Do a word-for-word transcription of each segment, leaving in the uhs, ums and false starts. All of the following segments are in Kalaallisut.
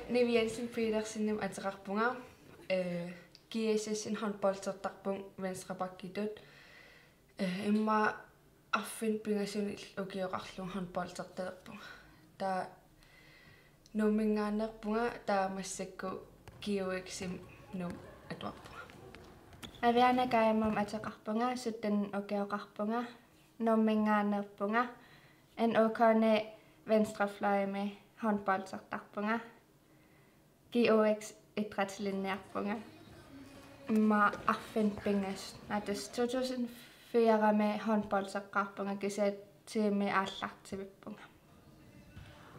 Nivi Jensen Petersenimik ateqarpunga. Øh, G S S-imi håndboldertarpunga venstrebackitut. Øh, immaqa arfineq pingasuni ukioqarlunga håndboldertalerpunga. Taava Nuumminngaanneerpunga, taava massakkut G O X-imi Nuummut atuarpunga. Aviana Kaimamik ateqarpunga, sytten ukioqarpunga, Nuumminngaanneerpunga, N O K-mi venstrefløjimi håndboldertarpunga, G O X idrætslinjerpunga. Immaqa arfineq pingasut. Atas to tusind fire-mi håndboldeqqaarpunga, kisianni teami aallartivippunga.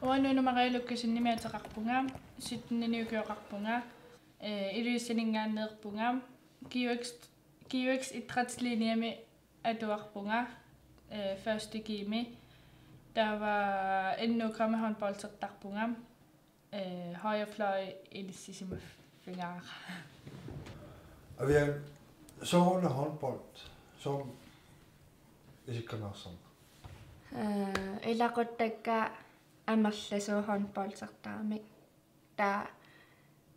Uanga Nunu Maria Lukassenimik ateqarpunga, sytten ukioqarpunga, øh, Ilulissaninngaanneerpunga, G O X, G O X idrætslinjemi atuarpunga, øh, første G-mi. Taava N O K-mi håndboldertarpunga, øh, højrefløj inissisimaffigaara. Avian, sooruna håndbold, sooruna isikkanersarneq? Øh, ilaquttakka amerlasuut håndboldertaramik. Taava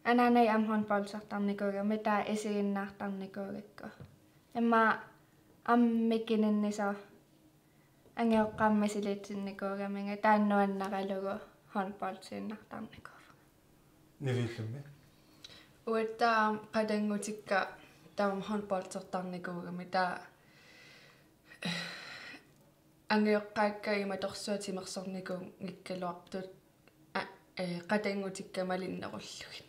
anaanagit aamma håndboldertarnikuugamik, taava isiginnaartarnikuugakku. Immaqa aamma mikininnisoq angajoqqaama misilitsinnikuugaminga, taanna nuannaralugu håndboldiinnartarnikuuvunga. Niviillimmi? Uattaaq aamma qatanngutikka tamarmik håndboldertarnikuugamik, taava angajoqqaakka imatorsuaq timersornikuunngikkaluartut, a-, øh, qatanngutikka malinnerullugit.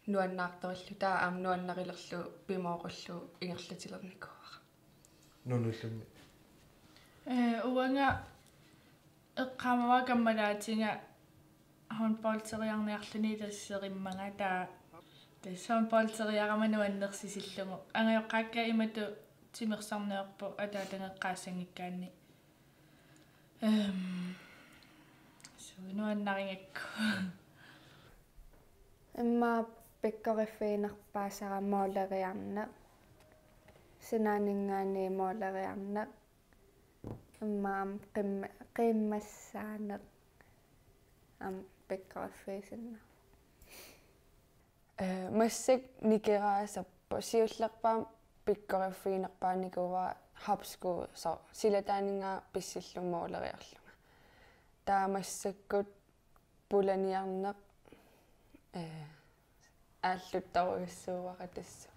Nuannaartorlugit, taava aamma nuannarilerlugu pimoorullugu ingerlatilernikuuara. Nunullimmi? Øh, uanga eqqaamavara kammalaatiga håndbolderiarniarluni tasserimmanga, taava tassa håndbolderiarama nuannersisillugu. Angajoqqaakka imatut timersorniarput ataatangeqqaassanngikkaanni. Øhm, suu nuannarigakku. Immaqa pikkoriffiginerpaasara måleriarneq, sinaaninngaanniit måleriarneq, immaqa aamma qiimma-, qiimmassaaneq aamma pikkoriffigisinnaavoq. Øh, massakkut nikeraasarpoq, siullerpaamik pikkoriffiginerpaanikuuara hopskud, soorlu silataaninngaanniit pissillugu måleriarlunga. Taava massakkut pulaniarneq, øh, aalluttorujussuuara tassa.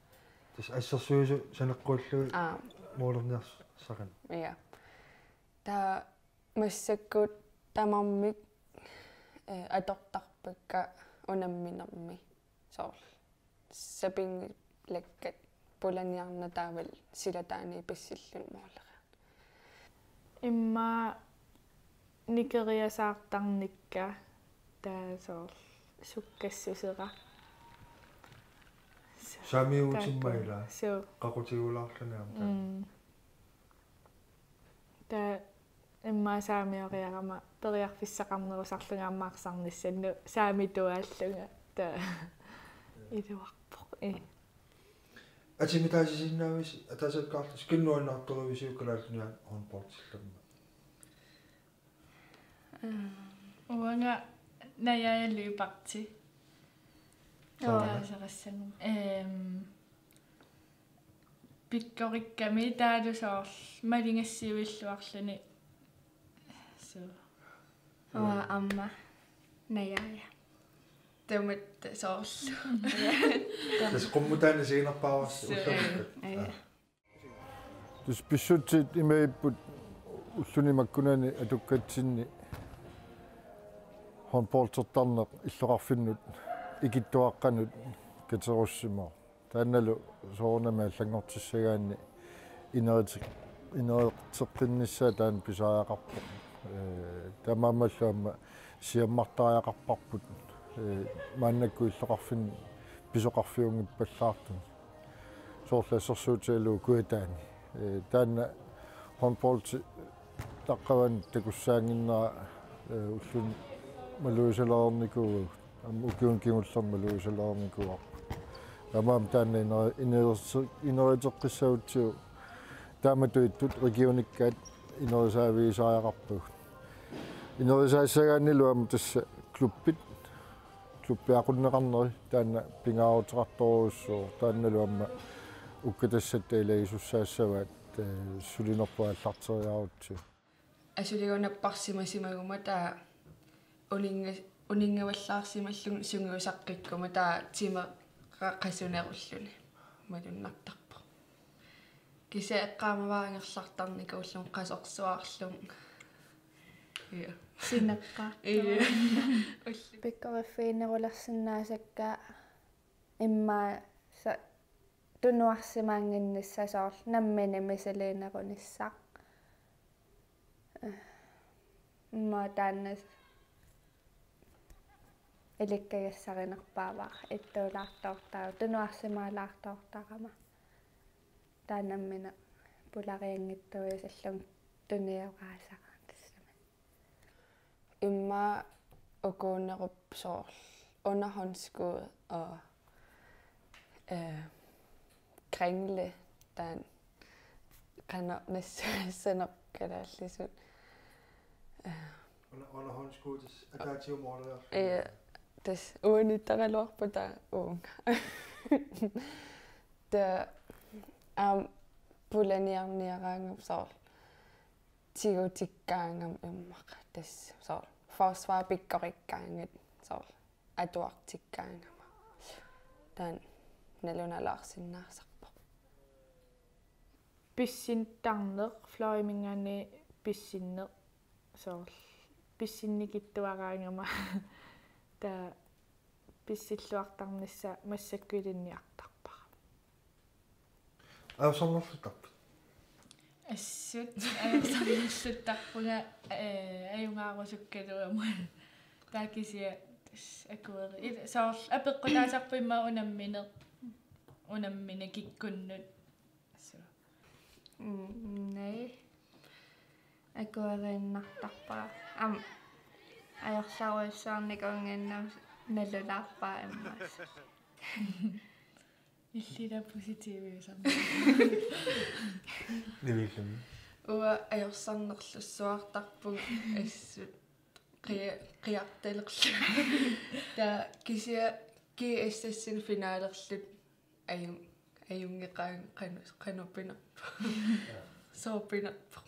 Tassa assersuisut saneqqullugit. Aa. Målerniarsaqaat. Ja. Taava massakkut tamarmik, øh, atortarpakka unamminermi, soorlu sapinngilakkat pulaniarneq taavalu silataaniit pissillugu måleriarneq. Immaqa nikeriasaartarnikka, taava soorlu sukkassusera. Suu. Saamiuutimma taakku ilaa. Suu. Qaqutigulaarluni aamma taanna. Mm. Taava immaqa saamioriarama periarfissaqarnerusarlunga aamma arsarnissannut saamituaallunga. Taava iluarpoq. Ee. Atimitaasisinnaavisi, ataasiakkaarlusi, kina nuannaartorivisiuk Kalaallit Nunaanni håndboldilluunniit? Øhm. Uanga Najaaja Lyberth. Joo. Taasaqassanngimmat. Øhm, pikkorikkami taavalu soorlu maligassiuilluarluni. Suu. Uanga aamma Najaaja. Tamatta soorlu. Tassa qummut taanna isiginerpaavasi. Suu. Ullumikkut. Ee. Aa. Tassa pissutsit imaappoq ulluni makkunani atukkatsinni håndboldertarneq illoqarfinnut ikittuaqqanut katerussimasoq. Taannalu soorunami allanngortissagaanni inerit-, inereteqqinnissaa taanna pisariaqarpoq. Ee, taamaammallu aamma siammartariaqarparput, ee, maannakkut illoqarfinni pisoqarfiunngippallaartumik. Soorlu assersuutigalugu Kujataani. Ee, taanna håndboldi taqqavani takussaannginnera, ee, ulluni malugisalernikuuagut. Aamma ukiuni kingullerni malugisalernikuuarput. Taamaammat taanna ineri-, inerisi-, ineriteqqissagutsigu taamatut ittut regionikkaat inerisaavigisariaqarpagut. Inerisaassagaannilu aamma tassa klubbit Uppiaqunneqarneri taanna pingaaruteqartorujussuuvoq, taannalu aamma ukkatassatta ilagisussaassavaat, eh, sulinerput aallarteriarutsigu. Asuligunapparsimasimaguma taava uninga-, uninngavallaarsimallugu sungiusaqqikkuma taava timeqasunerulluni malunnartarpoq. Kisianni eqqaamavara angerlartarnikuullunga qasorsuarlunga. Ja. Sineqqaartoq. Ja. Ullu. Pikkoriffiginerulersinnaasakka immaqa sa-, tunuarsimaannginnissaq soorlu nammineq misiliinerunissaq. Immaqa taanna ilikkagassarinerpaavara ittuulaartoortarama, tunuarsimaalaartoortarama. Taava nammineq pularianngitsuussallunga tunioraasara tassami. Immaqa ukuunerup soorlu underhåndsskud og, øh, kringle, taanna qanoq nassaassanerpoq kalaallisut. Øh, Under, underhåndsskud, tassa ataatsiumooreerluni. Ja, tassa uaniittaraluarpoq taava uunga. Taava aamma pulaniarniaraangama soorlu tigutikkaangama immaqa tassa soorlu forsvar pikkorikkaangat soorlu atuartikkaangama. Taanna nalunalaarsinnaasarpoq. Pissittarneq, fløjiminngaanniit pissinneq, soorlu pissinnikitsuaraangama taava pissilluartarnissaq massakkut ilinniartarpara. Ajorsaarnerluttarpit? Assut, ajorsaarnerluttarpunga, eh, ajugaarusukkaluamut. Taava kisianni tassa akueri-, il-, soorlu apeqqutaasarpoq immaqa unammineq, unammineq kikkunnut. Assut. Mm, nej. Akueriinnartarpara. Aamma ajorsaarujussuarnikuunnginnama nalulaarpara immaqa. Illit ila positiviusarnikuuit. Nivillumi. Uanga ajorsaarnerlussuartarpunga assut qia-, qiartalerlunga. Taava kisianni G S S-imi finalerluta ajun-, ajunngeqaanga qano-, qanoq pinerpoq. Sooq pinerpoq.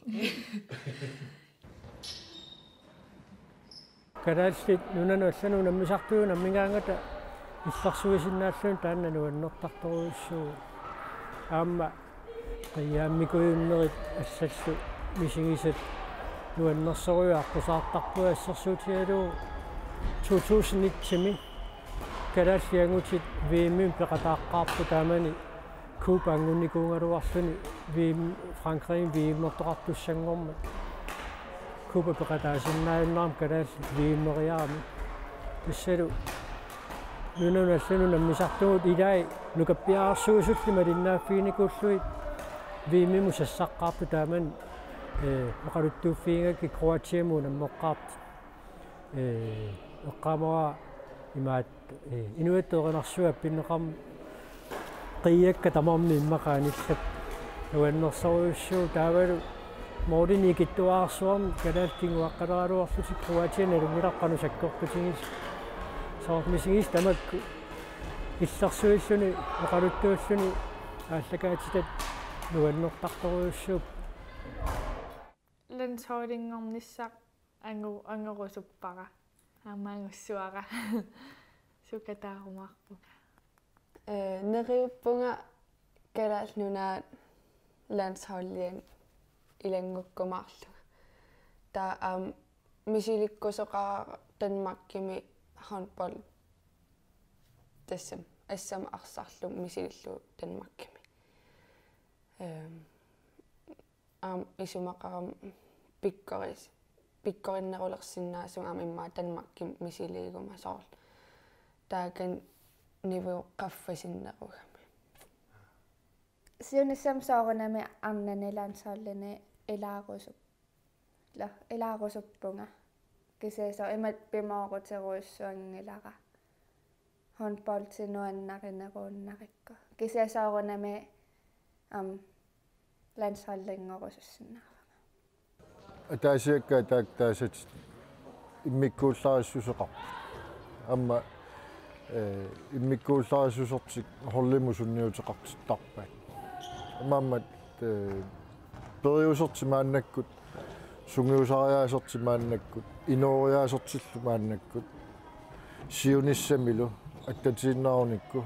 Kalaallit nunanut allanut unammisartugut unammigaangata illersuisinnaallugit taanna nuannertartorujussuuvoq. Aamma qiimmikujunnerit allallu misigisat nuannersorujussuit aqqusaartarput. Assersuutigalugu to tusind et-imi kalaallit angutit V M-imik peqataaqqaarput, taamani Cuba angunnikuugaluarluni V M, Frankrigimi V M-ertoqartussanngormat. Cuba peqataasinnaajunnaarmat kalaallit V M-eriarami. Tassalu nunanut allanut unammisartugut ilai nukappiararsuisulli malinnaaffiginikuullugit V M-imut sassaqqaarput, taamani, eh, oqaluttuuffigigakkit Kroatiamut unammeqqaartut. Eh, eqqaamavara imaattoq, eh, inuiattut erinarsuit appinneqarmat qiiakka tamarmik immaqa anillappaat. Nuannersorujussuuvoq taavalu målinik ikittuararsuarmik kalaallit kinguaqqaleraluarlutik, Kroatia nalunngilarput qanoq sakkortutigisoq. Soorlu misigisat tamakku illersuilluni oqaluttuulluni aallakaatitatta nuannertartorujussuupput. Landsholdinngornissaq angu-, angorusuppara. Aamma angussuara. Sukataarumaarpunga. Eh, neriuppunga Kalaallit Nunaat landsholdiani ilanngukkumaarlunga. Taava aamma misilikkusoqaara Danmarkimi håndbold, tassami assammik arsarlunga misilillugu Danmarkimi. Ehm, aamma isumaqarama pikkoris-, pikkorinnerulersinnaasumik aamma immaqa Danmarkimi misiliiguma soorlu. Taakani niveau qaffasinnerugami. Siunissami soorunami arnani landsholdini ilaarusup-, la-, ilaarusuppunga. Kisianni soorlu imatut pimooruterujussuanngilara. Håndboldi nuannarinerunnarikku. Kisianni soorunami, am, landsholdinngorussinnaavunga. Ataasiakkaat taakku taasatit immikkuullarissuseqarput. Aamma Ee, immikkuullarissusertik holdimut sunniuteqartittarpaat. Taamaammat, ee, periusertik maannakkut, sungiusariaasertik maannakkut, inooriaasertillu maannakkut, siunissamilu attatiinnarunikku,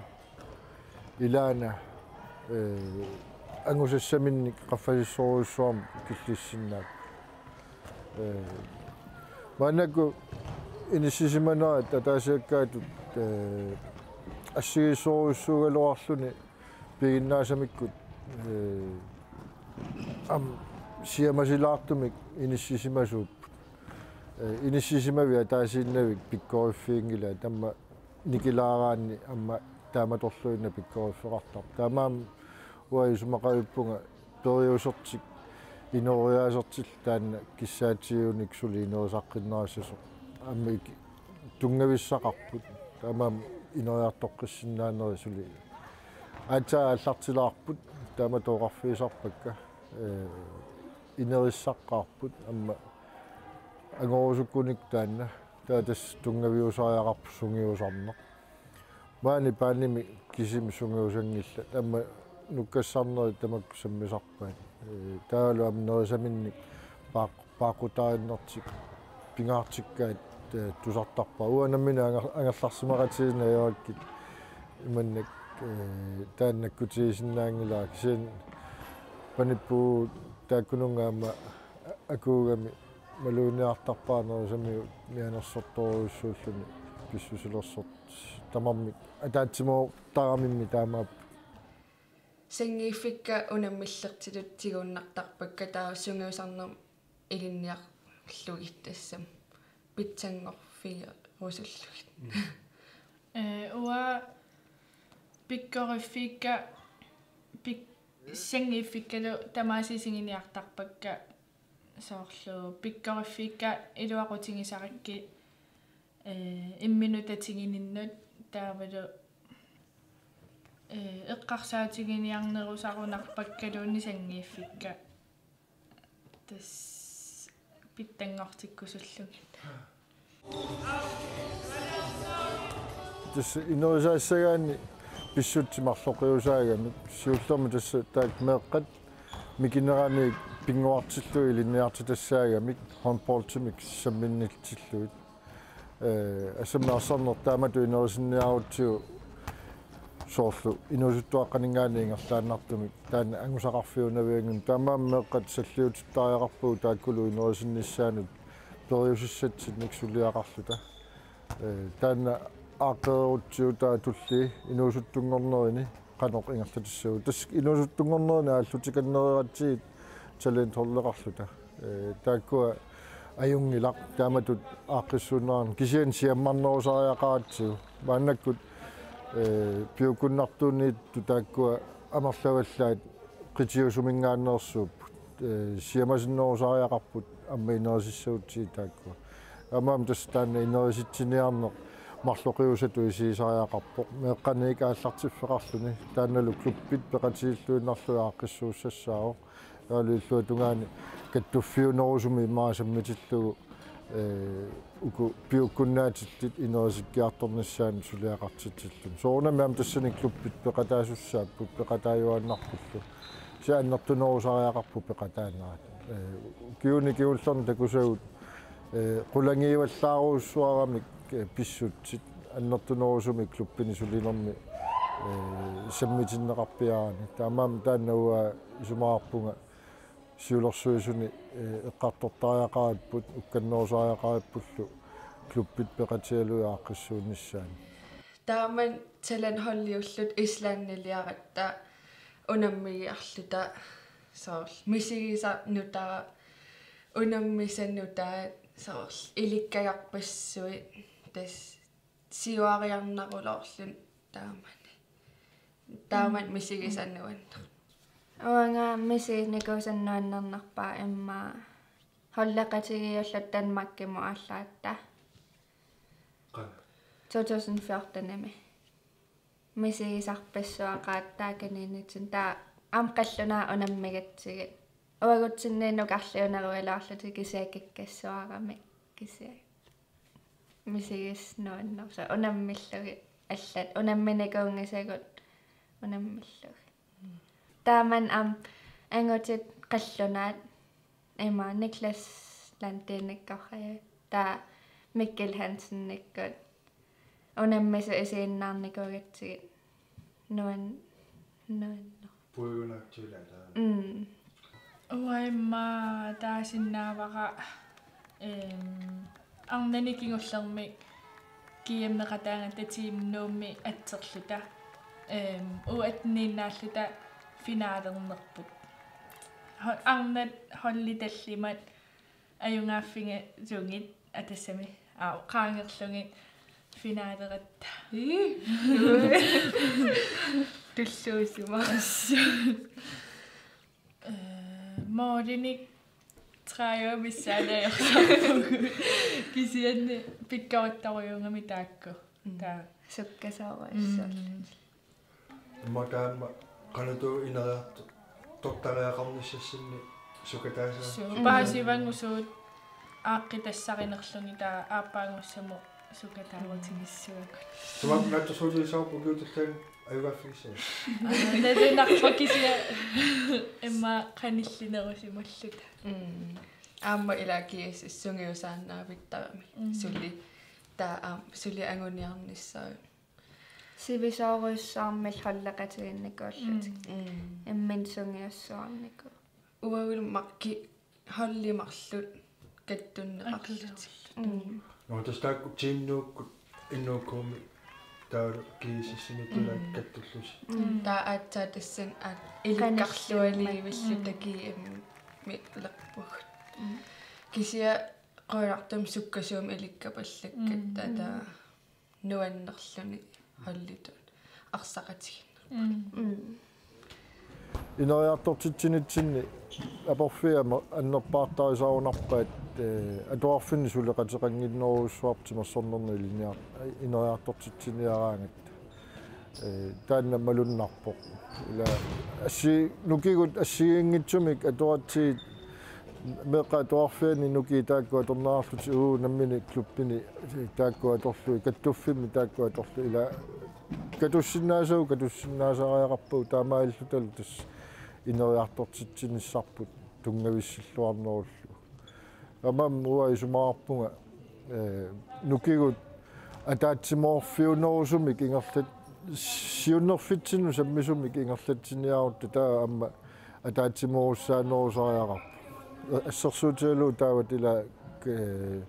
ilaana, ee, angusassaminnik qaffasissorujussuarmik killissinnaapput. Ee, maannakkut inissisimanerat ataasiakkaatut, ee, assigiissorujussuugaluarluni piginnaasamikkut, ee, aamma siamasilaartumik inissisimasuupput. Ee, inissisimavit ataasiinnavik pikkoriffiginngilaat, aamma nikilaaraanni aamma taamatorluinnaq pikkoriffeqartarpoq. Taamaammat uanga isumaqarpunga periusertik inooriaasertillu taanna kissaatigiunik suli inerisaqqinnerissasoq aamma ik-, tunngavissaqarput. Taamaammat ineriartoqqissinnaanerit suli aatsaat aallartilaarput, taamatut oqarfigisarpakka, ee, inerissaqqaarput aamma angorusukkunik taanna. Taava tassa tunngaviusariaqarpoq sungiusarneq. Maani paanimi kisimi sungiusanngillat, aamma nukkassarnerit tamakku sammisarpaat. Ee, taavalu aamma nerisaminnik paaq-, paaqqutaarinnertik pingaartikkaat, ee, tusartarpaat. Uanga nammineq anger-, angerlarsimaqatigiinneq ajorakkit imannak, ee, taanna nakkutigisinnaanngilara, kisianni panipput taakkununnga aamma akuugami maluginiartarpara nerisamigut mianersortorujussuulluni pissusilersortut tamarmik ataatsimoortaramimmi taamaappoq. Sanngiiffikka unammillertitut tiguinnartarpakka, taava sungiusarnermut ilinniarlugit tassami pitsanngorfigerusullugit. Mm. Ee, uanga pikkoriffiikka pik-, sanngiiffikkalu tamaasa isiginiartarpakka, soorlu pikkoriffiikka iluaqutigisarakkit, ee, imminut tatigininnut taavalu, ee, eqqarsaatiginiarnerusarunarpakkaluunniit sanngiiffikka. Tassa pitsanngortikkusullugit. Tassa inerisaassagaanni pissutsit marloqiusaagamik, siullermik tassa taakku meeqqat mikinerani pinnguartillugit ilinniartitassaagamik håndboldimik samminnillutillugu. Ee, assammik arsarneq taamatut inerisinniarutsigu soorlu inuusuttuaqqaninngaanniit ingerlaannartumik taanna angusaqarfiunavianngimmat, taamaammat meeqqat salliutittariaqarpagut taakkulu inerisinnissaannut periusissatsinnik suliaqarluta. Ee, taanna aaqqeerutsigu taava tullii inuusuttunngornerini qanoq ingerlatissagut. Tassa inuusuttunngornerini aallutikannereeratsigit talentholdeqarluta. Ee, taakkua ajunngilaq taamatut aaqqissuunneranut, kisianni siammarnerusariaqaratsigu. Maannakkut, ee, piukkunnartuunniittut taakkua amerlavallaat qitiusuminngaanneersuupput. Ee, siamasinnerusariaqarput aamma inerisissagutsigit taakkua. Aamma tassa taanna inerisitsiniarneq marloqiusatut isigisariaqarpoq meeqqaniit aallartiffeqarluni, taannalu klubbit peqatigiilluinnarlugit aaqqissuussassaavoq. Taavalu illuatungaani kattuffiunerusumik immaqa sammitillugu, ee, uku piukkunnaatillit inerisikkiartornissaannut suliaqartitsilluni. Soorunami aamma tassani klubbit peqataasussaapput, peqataajuaannarpullu. Kisianni annertunerusariaqarput peqataanerat. Ee, ukiuni kingullerni takusagut, ee, qulangiivallaarujussuaramik, ee, pissutsit annertunerusumik klubbini sulinermi, ee, sammitinneqarpiaraanni. Taamaammat taanna uanga isumaqarpunga siulersuisuni, ee, eqqartortariaqaripput, ukkannerusariaqarippullu klubbit peqatigalugit aaqqissuunnissaannut. Taamani talentholdiulluta Islandiliaratta unammigiarluta, soorlu misigisaq nutaaq, unammisaq nutaaq, soorlu ilikkagarpassuit, tassa siuariarneruloorluni taamani. Taamani misigisaq nuanneq. Uanga misiginikuusaq nuannernerpaaq immaqa holdeqatigiilluta Danmarkimut aallaat. Qanga? To tusind fjortenimi. Misigisarpassuaqaat taakaniinitsinni, taava aamma qallunaat unammigatsigit. Uagutsinniit nukarliunerugaluarlutik kisianni kikkassuaramik kisianni. Misigisaq nuannersoq unammillugit. Allat unamminikuunngisagut unammillugit. Taamani aamma angutit qallunaat, ima Niklas Landenikkut, taava Mikkel Hansenikkut. Unammisut isiginnaarnikuugatsigit. Nuan-, nuanneq. Puigunaatsulaata. Mm. Uanga immaqa taasinnaavara, ehm, arnani kingullermi GM-eqataagatta Team Nuummi atserluta. Ehm, U attenniinnaalluta finalernerput. Ho-, arnat holdit tallimat ajugaaffigisagit, aa, tassami, aa, qaangerlugit finaleratta. Ii. Tulluusuma. Eh, målinik tredive missaani ajorlugu. Kisianni pikkorissorujuugami taakku. Mm. Taava. Sukkasoorujussuarluta. Mm. Immaqa aamma qanoq ineriartortariaqarnissassinni sukataasaa. Suu, mm, paasivanngilaq suut aaqqitassarinerlugit, taava aappaanngussamut sukataarutigissavagut. Sumap naatsorsuutigissavarput ukiutilluunniit ajugaaffigissavat. Aa, nalunarpoq kisianni immaqa qanillinerusimalluta. Mm. Aamma ila G S S sungiusaannaavittarami. Mm. Suli, taava aamma suli anguniarnissaat. Sivisoorujussuarmillu holdeqatigiinnikuullutik. Mm. Mm. Imminut sungiussuarnikuupput. Uagullu marki holdi marluk kattunneqarlutik. Mm. Nå, tassa taakku Team Nuukkut N O K-mi taavalu G S S-imi tula, mm, kattullusi. Mm. Taava aatsaat tassani aat ilikkarlualiivilluta, mm, G M-ilerpugut. Mm. Kisianni qujanartumik sukkasuumik ilikkapallakkatta, mm, taava nuannerluni holditut arsaqatigiinnerput. Mm. Mm. Ineriartortitsinitsinni aporfiama annerpaartarisarunarpaat, eh, atuarfinni suleqateqannginnerujussuarput timersornerni ilinniar-, ineriartortitsiniaraangatta. Eh, taanna malunnarpoq. Ila assi-, nukigut assigiinngitsumik atuaratsigit, meeqqat atuarfianni nukiit taakku atorneqarlutik, uu, nammineq klubbini taakku atorlugit, kattuffimmi taakku atorlugit, ila katussinnaasagut, katussinnaasariaqarpagut, taamaalillutalu tassa ineriartortitsinissarput tunngavissilluarnerullugu. Aamma uanga isumaqarpunga, eh, nukigut ataatsimoorfiunerusumik ingerlat-, siunnerfitsinnut sammisumik ingerlatsiniarutta, taava aamma ataatsimoorussaannerusariaqarpoq. Assersuutigalugu taava ila, eh,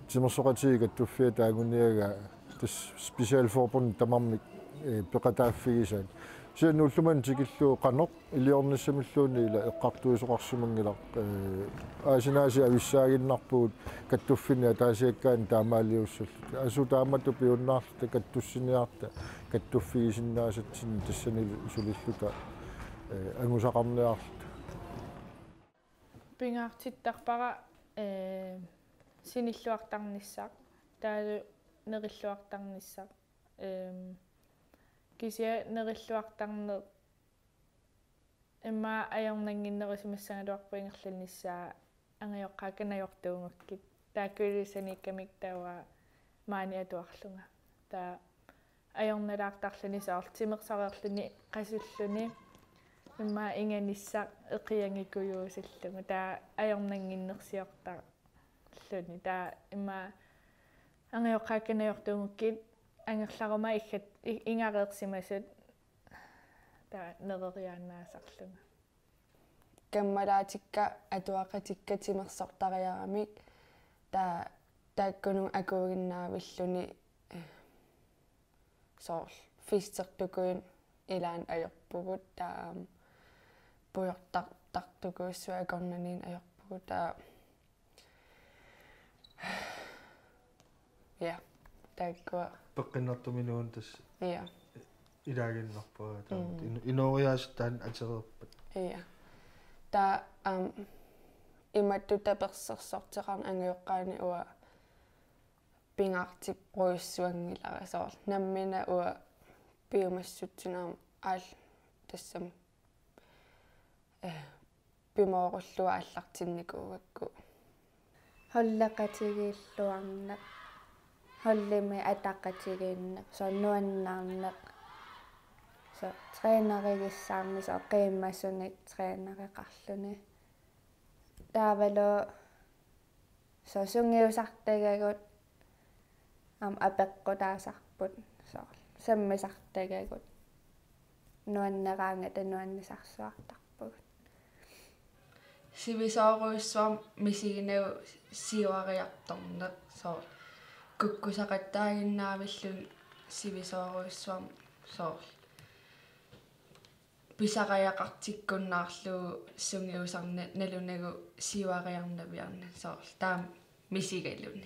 timersoqatigiit kattuffiata anguniagaa tassa specialforbund tamarmik, eh, peqataaffigisaat. Kisianni ullumimut tikillugu qanoq iliornissamilluunniit ila eqqartuisoqarsimanngilaq, eh, aasinaasi avissaaginnarpugut kattuffinni ataasiakkaani taamaaliussalluta. Asuli taamatut piunnaarluta kattussiniarta kattuffigisinnaasatsinnik tassanilu sulilluta, eh, angusaqarniarluta. Pingaartittarpara, eh, sinilluartarnissaq, taavalu nerilluartarnissaq. Ehm, kisianni nerilluartarneq immaqa ajornannginnerusimassagaluarpoq ingerlannissaa, angajoqqaakka najortuugukkit. Taakkuilu saniikkamik taava maani atuarlunga. Taava ajornalaartarluni soorlu timersoreerluni qasulluni. Immaqa inganissaq eqiagikujuusullugu. Taava ajornannginnersiortarluni. Taava immaqa angajoqqaakka najortuugukkit angerlaruma iggat-, i-, ingareersimasut taava nereriaannaasarlunga. Kammalaatikka atuaqatikka timersortariaramik, taava taakkununnga akuuginnaavilluni, eh, soorlu festertukuit ilaanni ajorpugut, taava pujortartartukuussuit akornanniit ajorpugut, taava ja, taakkua. Peqqinnartuminngaanniit tassa. Ja. Ilaaginnarpara taava. Mm. Ino-, inooriaaseq taanna atereerpat. Ja. Taava, aamma, imatut tapersersorteqarneq angajoqqaani uanga pingaartipparujussuanngilara soorlu. Nammineq uanga piumassutsineq aamma aal-, tassami. Eh, pimoorullugu aallartinnikuugakku. Holdeqatigiilluarneq. holdimi ataqatigiinneq, soorlu nuannaarneq, soorlu trænerigissaarneq, soorlu qiimasunik trænereqarluni. Taavalu soorlu sungiusartagagut aamma apeqqutaasarput, soorlu sammisartagagut nuanneraangata nuannisarsuartarpugut. Sivisoorujussuarmik misiginagu siuariartorneq, soorlu kukkusaqattaaginnaavilluni sivisoorujussuarmik, soorlu pisariaqartikkunnaarlugu sungiusarneq nalunagu siuariarnaviarneq, soorlu taama misigaluni.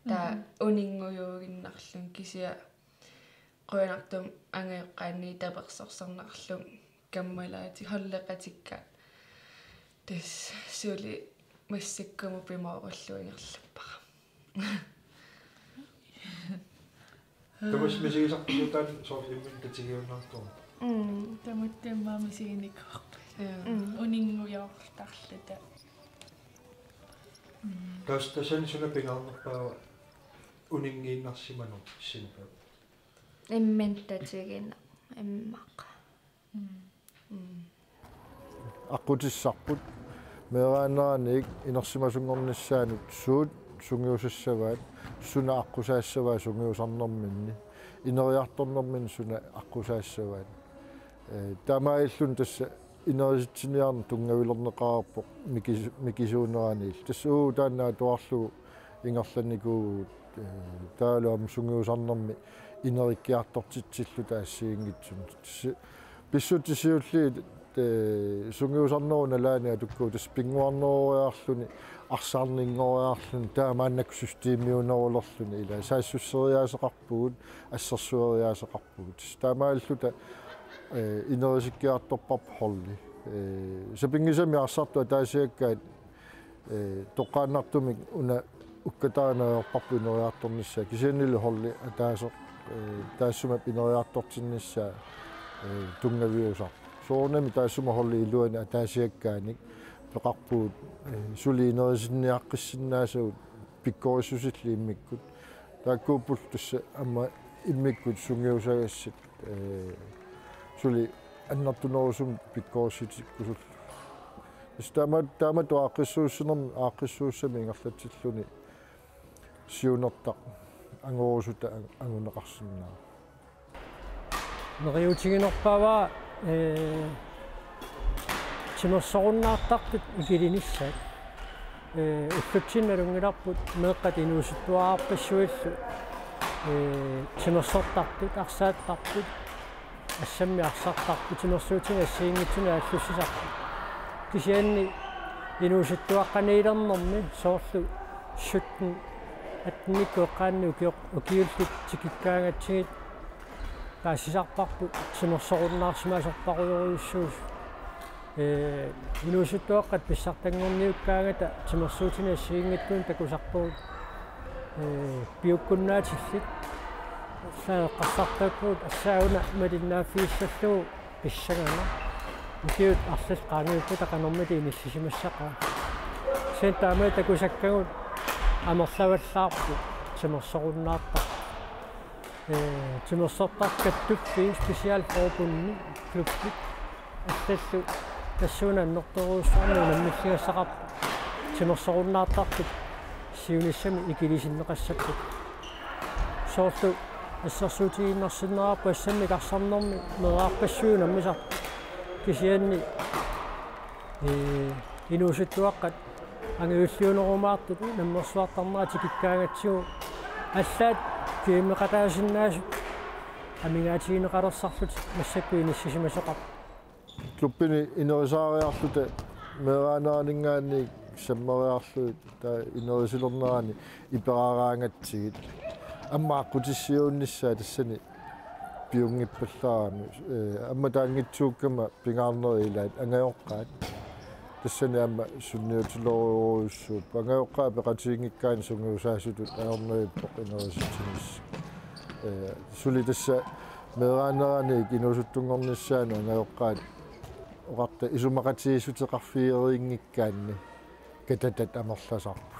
Taava Mhm. uninngujuuginnarluni, kisianni qujanartumik angajoqqaanni tapersersorneqarluni kammalaatikka, holdeqatikka. Tassa suli massakkumut pimoorullugu ingerlappara. Tamassi misigisarpisiuk taanna, soorlu imminut tatigiunnaartoq? Mm. Tamatta immaqa misiginikuuarput. Mm. Uninngujoortarluta. Tassa tassani suna pingaarnerpaava uninngiinnarsimaneq, sinneq? Imminut tatigineq immaqa. Mm. Aqqutissarput meeraaneraniit inersimasunngornissaanut suut sungiusassavaat, suna aqqusaassavaa sungiusarnerminni, ineriartornerminni suna aqqusaassavaat. Ee, taamaalilluni tassa inerisitsiniarneq tunngavilerneqareerpoq mikis-, mikisuuneraniilli. Tassa uagut taanna atuarlugu ingerlanikuuvugut, ee, taavalu aamma sungiusarnermi inerikkiartortitsilluta assigiinngitsunik. Tassa pissutsit siulliit, ee, sungiusarnerup nalaani atukkagut, tassa pinnguarneroriarluni, arsaarninngoriarluni, taamaannak systemiunerulerluni, ila saassusseriaaseqarpugut, assersueriaaseqarpugut. Tassa taamaalilluta, ee, inerisikkiartorparput holdi. Ee, sapinngisamik arsartut ataasiakkaat, ee, toqqaannartumik una ukkatarineq ajorparput ineriartornissaa, kisiannili holdi ataaseq, ee, taassuma ineriartortinnissaa, ee, tunngaviusarpoq. Soorunami taassuma holdip iluani ataasiakkaanik peqarpugut, ee, suli inerisinniaqqissinnaasagut pikkorissusillit immikkut. Taakkuupput tassa aamma immikkut sungiusagassi, ee, suli annertunerusumik pikkorissitikkusullugu. Tassa taama-, taamatut aaqqissuussinermi, aaqqissuussamik ingerlatsilluni siunertaq angorusuta ang-, anguneqarsinnaavoq. Neriuutiginerpaavaa, ee, timersorunnaartartut ikilinissaat. Ee, ullutsinni nalunngilarput meeqqat inuusuttuararpassuillu, ee, timersortartut, arsaattartut, assammik arsartarput, timersuutinik assigiinngitsunik aallussisarput. Kisianni inuusuttuaqqaniilernermi soorlu sytten, atten-ikkut eqqaanni ukioq-, ukiullit tikikkaangatsigit paasisarparput timersorunnaarsimasorpassuarujussuusut. Ee, inuusuttuaqqat pissartanngorniukkaangata timersuutinik assigiinngitsunik takusarpagut, ee, piukkunnaatillit. Eqqarsartaakkagut assaaguna malinnaaffigissallugu pissanganaq. Ukiut arlallit qaangiuppata qanormita inissisimassaqaat. Kisianni taama takusakkagut amerlavallaarput timersorunnaartartut. Ee, timersortartut kattuffii specialforbundit, klubbit allallu tassuuna annertoorujussuarmik unammilligassaqarput timersorunnaartartut siunissami ikilisinneqassappata. Soorlu assersuutigiinnarsinnaavoq assammik arsarnermi meerarpassuit unammisartut. Kisianni, ee, inuusuttuaqqat angajulliunerumaartut unammersuartarnerat tikikkaangatsigu allaat kiammeqataasinnaasut amigaatigineqalersarlutik massakkut inissisimasoqarput. Klubbini inerisaariarluta meeraaneraninngaanniit sammeriarlugit taava inerisilernerani iperaaraangatsigit. Aamma aqqutissiuunnissaa tassani piunngippallaarami. Ee, aamma taanngitsuukkama pingaarnerit ilaat angajoqqaat. Tassani aamma sunniutilerujussuupput. Angajoqqaat peqatiginngikkaanni sungiusaasutut ajornarpoq inerisitsinissaq. Ee, suli tassa meeraaneraniit inuusuttunngornissaanut angajoqqaat oqarta isumaqatigiissuteqarfigereerinngikkaanni katatat amerlasarput.